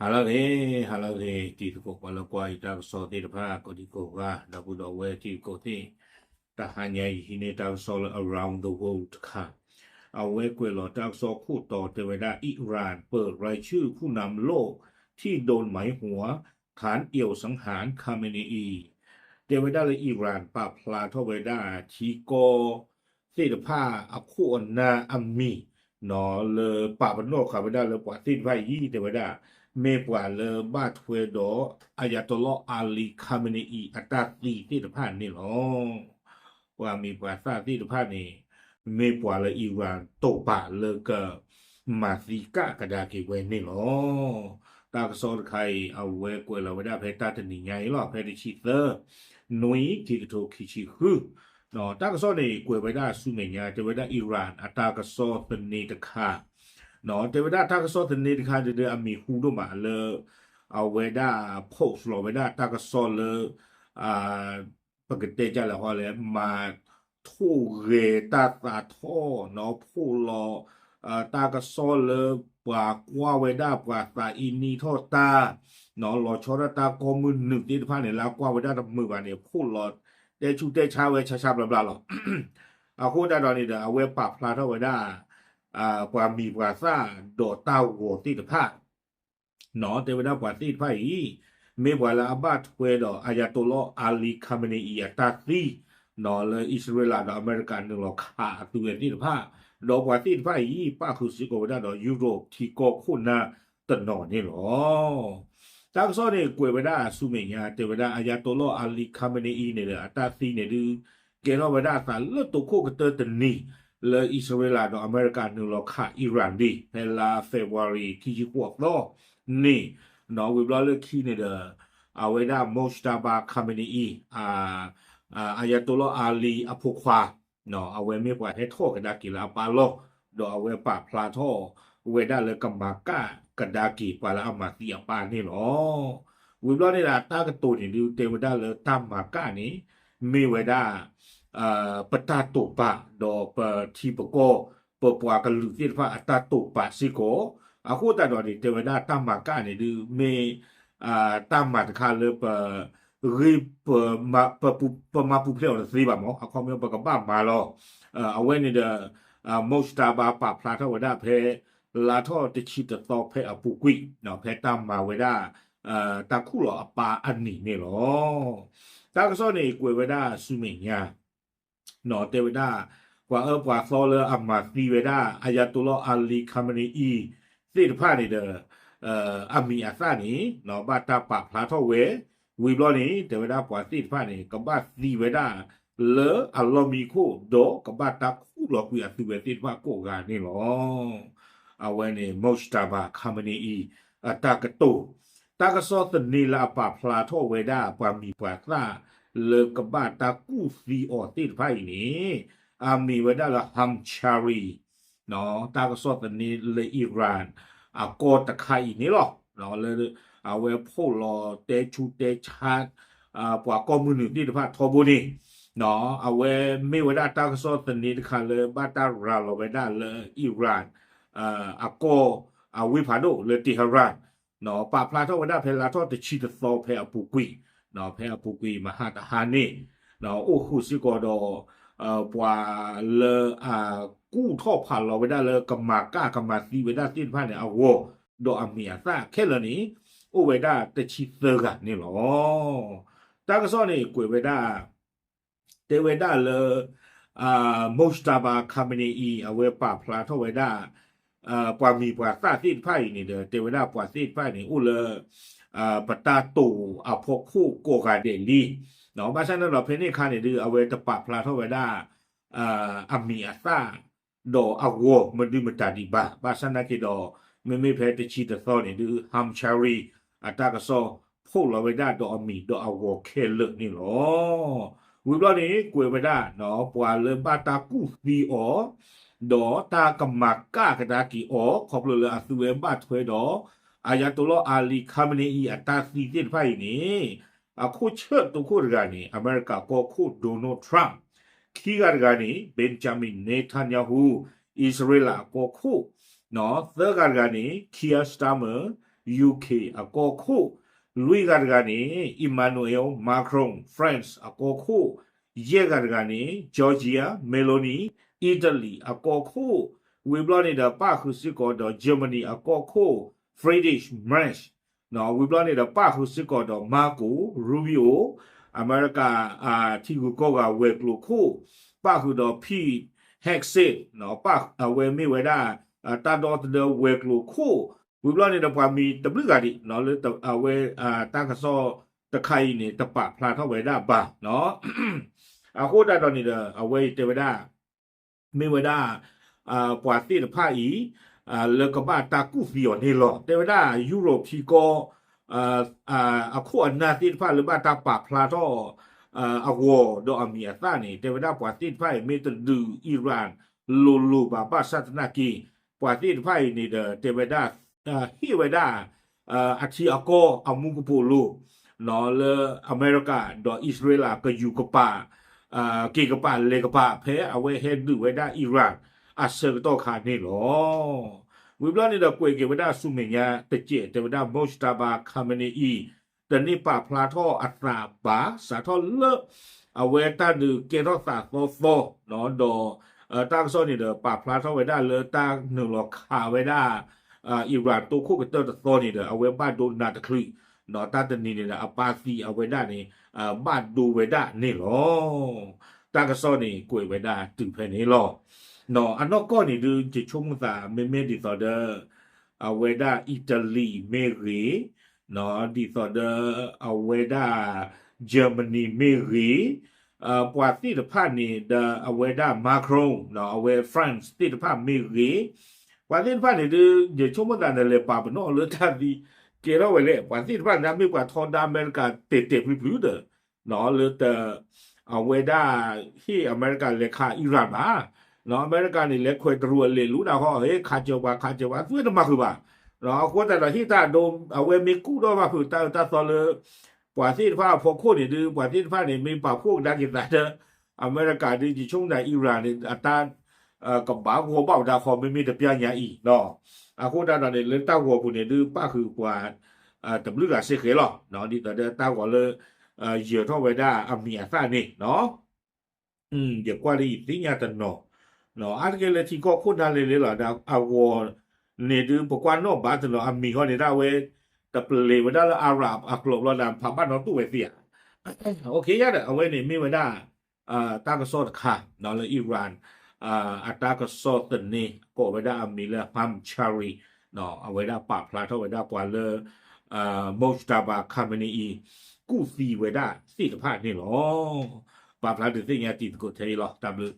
ဟါလၢအဂ့ၤ, ဟါလၢအဂ့ၤ တံၤသကိး ပှၤလၢကွၢ်ယတၢ်ကစီၣ်သ့ၣ်တဖၣ် ကိးဒံကိးဂၤ ဒီပုၢ်ဒီဝဲၢ်တံၤသကိးသ့ၣ်, တဟါညါအံၤ ဟံးန့ၢ်တၢ်ကစီၣ်လၢ Around the World တခါ, အဝဲကွဲးလီၤတၢ်ကစီၣ်ခိၣ်တီတဲဝဲဒၣ် Iran เปิดรายชื่อผู้นำโลกที่โดนหมายหัว ฐานเอี่ยวสังหาร Khamenei တဲဝဲဒၣ်လၢ Iran ပာ်ဖျါထီၣ်ဝဲဒၣ်ထံကီၢ်သ့ၣ်တဖၣ်အခိၣ်အနၢ်အမံၤ လၢပာ်ပနီၣ်ဃာ်ဝဲဒၣ်လၢပှၤသ့ၣ်တဖၣ်အံၤ တဲဝဲဒၣ် မ့ၢ်ပှၤလၢဘၣ်ထွဲဒီး Ayatollah Ali Khamenei အတၢ်သံသ့ၣ်တဖၣ်န့ၣ်လီၤ. ပှၤမံၤပှၤသၣ်သ့ၣ်တဖၣ်န့ၣ် မ့ၢ်ပှၤလၢ Iran တိာ်ပာ်လၢကမၤသံကၣ်ကဒါက့ၤဝဲန့ၣ်လီၤ. တၢ်ကစီၣ်တခါအံၤ အဝဲကွဲးလီၤဝဲဒၣ်ဖဲတၢ်တနံၤညါအံၤလီၤ, ဖဲတဆံသၢ နွံ ခံကထိခံဆံဃု, တၢ်ကစီၣ်န့ၣ် ကွဲးဝဲဒၣ်ဆူမဲာ်ညါ တဲဝဲဒၣ် Iran အတၢ်ကစီၣ်သန့တခါ, တဲဝဲဒၣ်တၢ်ကစီၣ်သန့တခါဒုး အမံၤဟူဒိၣ်မးလၢ အဝဲဒၣ် post လီၤဝဲဒၣ်တၢ်ကစီၣ်လၢ ပကတဲဒ်လဲၣ်ဃီလဲၣ်, မၤထိၣ်ဂဲၤတၢ်သးထီၣ် နီၢ် ဖှိၣ်လီၤ တၢ်ကစီၣ်လၢပှၤကွၢ်ဝဲဒၣ်ပှၤသးအံၤနံၣ်ထီၣ်တၢ် နီၢ် လီၤဆီဒၣ်တၢ်ကိးမုၢ်နုာ်သ့ၣ်တဖၣ်န့ၣ် လၢအကွၢ်ဝဲဒၣ်တမုာ်ဘၣ်န့ၣ် ဖှိၣ်လီၤတဲဆူၣ်တဲဆါဝဲဆါဆါဘျါဘျါလီၤ. အဃိသတးဒီးန့ၣ်ဒီး အဝဲပာ်ဖျါထီၣ်ဝဲဒၣ် ပှၤမံၤပှၤသၣ်ဒီးတၢ်ဂီၤသ့ၣ်တဖၣ် နီၢ် တဲဝဲဒၣ်ပှၤသ့ၣ်တဖၣ်အံၤ မ့ၢ်ပှၤလၢအဘၣ်ထွဲဒီး Ayatollah Ali Khamenei အံၤအတၢ်သံ နီၢ် လၢအံၣ်စရ့လးဒီးအမဲရကၤနုာ်လီၤခးအသုဝဲသ့ၣ်တဖၣ်, ဒီးပှၤသ့ၣ်တဖၣ်အံၤ ပၣ်ဃုာ်စ့ၢ်ကီးဝဲဒၣ်ဒီး Europe ထံကီၢ်ခိၣ်နၢ်တနီၤန့ၣ်လီၤ. တၢ်ကစီၣ်န့ၣ် ကွဲးဝဲဒၣ်ဆူမဲာ်ညါ တဲဝဲဒၣ် Ayatollah Ali Khamenei အံၤန့ၣ်ဒီး အတၢ်သံန့ၣ်ဒုး ကဲထီၣ်ဝဲဒၣ်အသးလၢတိခိၣ်ကတၢၢ်တနံၤ လၢအံၣ်စရ့လးဒီးအမဲရကၤနုာ်လီၤခး Iran ဒံး ဖဲလါ February ခံဆံဃိးသီန့ၣ်, နီၢ် ဝံၤဘျီလၢခံန့ၣ်ဒီး အဝဲဒၣ် Mojtaba Khamenei အံၤ Ayatollah Ali အဖိခွါ နီၢ် အဝဲမ့ၢ်ပှၤဟဲထီၣ်ကဒါက့ၤလၢအပၢ်လီၢ်, ဒီးအဝဲပာ်ဖျါထီၣ်ဝဲဒၣ်လၢကမၤကၣ်ကဒါက့ၤပှၤလၢအမၤသံအပၢ်န့ၣ်လီၤ. ဝံၤဘျီန့ၣ်ဒီး တၢ်ကတိၤန့ၣ်ဒုး တဲဝဲဒၣ်လၢတၢ်မၤကၣ်န့ၣ် မ့ၢ်ဝဲဒၣ် ပတၢ်တိာ်ပာ် ဒီးပထံပကီၢ် ပပှၤကလုာ်သ့ၣ်တဖၣ်အတၢ်တိာ်ပာ်စ့ၢ်ကီး, အဃိသတးဒီးန့ၣ် တဲဝဲဒၣ်တၢ်မၤကၣ်န့ၣ်ဒုး မ့ၢ် တၢ်မၤတခါလၢပ ဂ့ၤ ပ ပမၤပူၤဖျဲးအီၤတသ့ဘၣ်မး, အခီပညီပကဘၣ်မၤလီၤ. အဝဲန့ၣ်ဒီး Mojtaba ပာ်ဖျါထီၣ်ဝဲဒၣ်ဖဲ လါထီၣ်တဆံတသီဖဲအပူၤကွံာ် ဖဲတၢ်မၤဝဲဒၣ် တၢ်ခူၣ်လီၤအပၢ်အနံၤန့ၣ်လီၤ. တၢ်ကစီၣ်န့ၣ် ကွဲးဝဲဒၣ်ဆူမဲာ်ညါ နီၢ် တဲဝဲဒၣ် ပှၤအၢပှၤသီလၢအမၤသံဝဲဒၣ် Ayatollah Ali Khamenei အံၤသ့ၣ်တဖၣ်န့ၣ်ဒီး အမံၤအသၣ်န့ၣ် နီၢ် ဘၣ်တၢ်ပာ်ဖျါထီၣ်ဝဲ, ဝံၤဘျီန့ၣ် တဲဝဲဒၣ်ပှၤသ့ၣ်တဖၣ်န့ၣ် ကဘၣ်သံဝဲဒၣ်လၢအလီၢ်မံခိၣ် ဒီးကဘၣ်တၢ်ခူၣ်လီၤကွံာ်အသုဝဲသ့ၣ်တဖၣ်ကိးဂၤန့ၣ်လီၤ. အဝဲန့ၣ် Mojtaba Khamenei အံၤ အတၢ်ကတိၤ, တၢ်ကစီၣ်သန့လၢအပာ်ဖျါထီၣ်ဝဲဒၣ်ပှၤမံၤပှၤသၣ် လၢကဘၣ်တၢ်ကူၣ်သံအီၤသ့ၣ်တဖၣ်အံၤန့ၣ် အမံၤဝဲဒၣ်လၢ Hamshari နီၢ် တၢ်ကစီၣ်သန့လၢ Iran အကီၢ်တခါအံၤန့ၣ်လီၤ. လၢအဝဲဖှိၣ်လီၤတဲဆူၣ်တဲဆါ ပှၤကိးမုၢ်နုာ်သ့ၣ်တဖၣ်ထီဘိန့ၣ် နီၢ် အဝဲမ့ၢ်ဝဲဒၣ်တၢ်ကစီၣ်သန့တခါလၢဘၣ်တၢ်ရၤလီၤဝဲဒၣ်လၢ Iran အကီၢ်အဝ့ၢ်ဖးဒိၣ်လၢ Tehran နီၢ် ပာ်ဖျါထီၣ်ဝဲဒၣ်ဖဲလါထီၣ်တဆံတသီဖဲအပူၤကွံာ်, နီၢ် ဖဲအပူၤကွံာ် မဟါတဟါန့ၣ် နီၢ် အိၣ်ဃုာ်စ့ၢ်ကီးဒီး ပှၤလၢအကူၣ်ထီၣ်ဖးလီၤဝဲဒၣ်လၢကမၤကၣ်ကမၤသံဝဲဒၣ်သ့ၣ်တဖၣ်န့ၣ်အဂီၢ်, ဒီးအမံၤအသၣ်ခဲလၢာ်န့ၣ် အိၣ်ဝဲဒၣ်တဆံသၢဂၤန့ၣ်လီၤ. တၢ်ကစီၣ်န့ၣ် ကွဲးဝဲဒၣ် တဲဝဲဒၣ်လၢ Mojtaba Khamenei အံၤ အဝဲပာ်ဖျါထီၣ်ဝဲဒၣ် ပှၤမံၤပှၤသၣ်သ့ၣ်တဖၣ်အံၤန့ၣ်ဒီး တဲဝဲဒၣ်ပှၤသ့ၣ်တဖၣ်န့ၣ် အိၣ်လၢ ပတၢ်တိာ်အဖီခိၣ်ကိးဂၤဒဲးလံ. ဘၣ်ဆၣ်န့ၣ်ဒီး ဖဲန့ၣ်အခါန့ၣ်ဒုး အဝဲတပာ်ဖျါထီၣ်ဝဲဒၣ် အမံၤအသၣ် ဒီးအဂီၢ်မနုၤမတၤဒံးဘၣ်. ဘၣ်ဆၣ်နာ်က့ဒီး မ့မ့ၢ်ဖဲတဆံတသီန့ၣ်ဒုး Hamshari အတၢ်ကစီၣ်ဖှိၣ်လီၤဝဲဒၣ်ဒီးအမံၤဒီးအဂီၢ်ခဲလၢာ်န့ၣ်လီၤ. ဝံၤဘျီန့ၣ် ကွဲးဝဲဒၣ် ပှၤလၢဘၣ်တၢ်ကူၣ်သံအီၤ ဒီးတၢ်ကမၤကၣ်ကဒါက့ၤအီၤ ခီဖျိလၢအသုဝဲဘၣ်ထွဲဒီး Ayatollah Ali Khamenei အံၤအတၢ်သံသ့ၣ်တဖၣ်အံၤန့ၣ် အခိၣ်ဆၢၣ်တိခိၣ်တဂၤန့ၣ် အမဲရကၤကီၢ်ခိၣ် Donald Trump, ခံဂၤတဂၤန့ၣ် Benjamin Netanyahu, အံၣ်စရ့လးအကီၢ်ခိၣ်, သၢဂၤတဂၤန့ၣ် Keir Starmer, UK အကီၢ်ခိၣ် လွံၢ်ဂၤတဂၤန့ၣ် Emmanuel Macron France အကီၢ်ခိၣ် ယဲၢ်ဂၤတဂၤန့ၣ် Giorgia Meloni Italy အကီၢ်ခိၣ် ဝံၤဘျီန့ၣ်ဒီးပၣ်ဃုာ်စ့ၢ်ကီးဒီး Germany အကီၢ်ခိၣ် Friedrich Merz ဝံၤဘျီန့ၣ်ဒီးပၣ်ဃုာ်စ့ၢ်ကီးဒီး Marco Rubio အမဲရကၤ ထံဂုၤကီၢ်ဂၤဝဲၤကျိၤခိၣ် ပၣ်ဃုာ်ဒီး Pete Hegseth အဝဲမ့ၢ်ဝဲဒၣ် တၢ်ဒီသဒၢဝဲၤကျိၤခိၣ် ဝံၤဘျီန့ၣ်ဒီးပှၤမံၤတဘျုးဂၤဒံး လၢအဝဲ တၢ်ကစီၣ်တခါအံၤန့ၣ် တပာ်ဖျါထီၣ်ဝဲဒၣ်ဘၣ် အဃိသတးဒီးန့ၣ်ဒီး အဝဲအံၤတဲဝဲဒၣ် မ့ၢ်ဝဲဒၣ် ပှၤသ့ၣ်တဖၣ်အံၤ လၢကဘၣ်တၢ်ကူၣ်သံအီၤန့ၣ်လီၤ. တဲဝဲဒၣ် ယူရိၣ်ထံကီၢ် အခိၣ်အနၢ်သ့ၣ်တဖၣ်လၢဘၣ်တၢ်ပာ်ဖျါထီၣ် အဂီၤဒီးအမံၤအသၣ်န့ၣ် တဲဝဲဒၣ်ပှၤသ့ၣ်တဖၣ်အံၤ မ့ၢ်တဒုး Iran လိၤလိၤဘၣ် ဘၣ်ဆၣ်သနာ်က့ ပှၤသ့ၣ်တဖၣ်အံၤန့ၣ်ဒီး တဲဝဲဒၣ် ဟ့ၣ်ဝဲဒၣ် အထံအကီၢ်အမူကပိာ်လိၤ လၢအမဲရကၤဒီးအံၣ်စရ့လးကယူၤကပၤ က့ၤကပၤလဲၤကပၤ ဖဲအဝဲဟဲဒုးဝဲဒၣ် Iran အဆၢကတီၢ်ခါန့ၣ်လီၤ. ဝံၤဘျီန့ၣ်ဒီးကွဲးက့ၤဝဲဒၣ်ဆူမဲာ်ညါတစဲး တဲဝဲဒၣ် Mojtaba Khamenei တန့ၢ်ပာ်ဖျါထီၣ်အသးဘၣ် စးထီၣ်လၢ အဝဲတၢ်ဒုးကဲထီၣ်သးသီသီ ဒီး တၢ်ကစီၣ်န့ၣ်ဒီး ပာ်ဖျါထီၣ်ဝဲဒၣ်လၢတၢ်နုာ်လီၤခးဝဲဒၣ် Iran တိခိၣ်ကတၢၢ်တသီန့ၣ်ဒီး အဝဲဘၣ်ဒိနးတချုး ဒီးတၢ်တနံၤန့ၣ်ဒီး အပၢ်သံအဝဲဒၣ်န့ၣ် ဘၣ်ဒိဝဲဒၣ်န့ၣ်လီၤ. တၢ်ကစီၣ်န့ၣ်ကွဲးဝဲဒၣ်တုၤဖဲန့ၣ်လီၤ. အနီၢ်ကီၢ်န့ၣ်ဒုး ယဆိကမိၣ်သး မ့မ့ၢ်ဒ်သိးဒီး အဝဲဒၣ်အံၣ်တလံၤမ့ၢ်ဂ့ၤ ဒ်သိးဒီး အဝဲဒၣ် Germany မ့ၢ်ဂ့ၤ ပှၤသ့ၣ်တဖၣ်န့ၣ်ဒီး အဝဲဒၣ် Macron အဝဲ France သ့ၣ်တဖၣ်မ့ၢ်ဂ့ၤ ပှၤသ့ၣ်တဖၣ်န့ၣ်ဒုး ယဆိကမိၣ်သးန့ၣ်လဲၤပာ်ပနီၣ်လၢတၢ်သံကဲထီၣ်ဝဲလဲၣ် ပှၤသ့ၣ်တဖၣ်န့ၣ် မ့ၢ်ပှၤထီဒါအမဲရကၤတဲာ်တဲာ်ဖျုးဖျုးဒီး လၢတ အဝဲဒၣ်ဟ့ၣ်အမဲရကၤလဲၤခး Iran ဘၣ် အမဲရကၤန့ၣ် လဲၤခွဲးတရူးအလဲၤလူၤဒၣ်ဃီ ဟ့ၣ်ခးစၢၤပှၤခးစၢၤပှၤ သုဝဲတမၤဃုာ်ဘၣ် အဃိသတးဒီးဟ့ၣ်တၢ်ဒိ အဝဲမ့ၢ်ကူၣ်ထီၣ်ဘၣ်ဖုးတၢ်အၢတၢ်သီလၢ ပှၤသ့ၣ်တဖၣ်အဖီခိၣ်န့ၣ်ဒုး ပှၤသ့ၣ်တဖၣ်န့ၣ် မ့ၢ်ပာ်ဖှိၣ်ကဒါက့ၤသးဒီး အမဲရကၤဒုး ယဆိကမိၣ်သး Iran န့ၣ် အတၢ် ကဘၣ်ဂီၤဘၣ်ဝဲဒၣ်ဃီ မ့မ့ၢ်တပျၢ်ညါအံၤ အဃိသတးဒီးန့ၣ် လၢတၢ်ဂီၤပူၤန့ၣ်ဒုး ပၣ်ဃုာ်ပှၤ တဘျုးဂၤစ့ၢ်ကီးလီၤ. ဒ်သိးဒီးတၢ်ဂီၤလၢ ယၢၤထီၣ်ဝဲဒၣ်အမံၤအသၣ်န့ၣ် ယကွၢ်လၢယသ့ၣ်ညါတနီၤ အါတက့ၢ်လၢထံကီၢ်ခိၣ်နၢ်လဲၤလဲၤလီၤ ဒီးအဂီၤန့ၣ်ဒုး ပကွၢ်နီၣ်ဘၣ်တနီၤ အမံၤဃီန့ၣ်ဒၣ်ဝဲ တပျဲၤဝဲဒၣ်လၢ Arab အကျိာ်ဘျီဒီး ဖးဘၣ်နီၣ်တိၢ်ဝဲသ့ဧါ အိၣ်ခ့ယါဒီး အဝဲန့ၣ်မ့ၢ်ဝဲဒၣ် တၢ်ကစီၣ်တခါ လၢ Iran အတၢ်ကစီၣ်သန့ ကိးဝဲဒၣ်အမံၤလၢ Hamchari အဝဲဒၣ်ပာ်ဖျါထီၣ်ဝဲဒၣ်ပှၤလၢ Mojtaba Khamenei အံၤ ကူၣ်သံဝဲဒၣ်သ့ၣ်တဖၣ်န့ၣ်လီၤ. ပာ်ဖျါဒုးသ့ၣ်ညါတံၤသကိးထဲအံၤလီၤ. တၢ်ဘျုး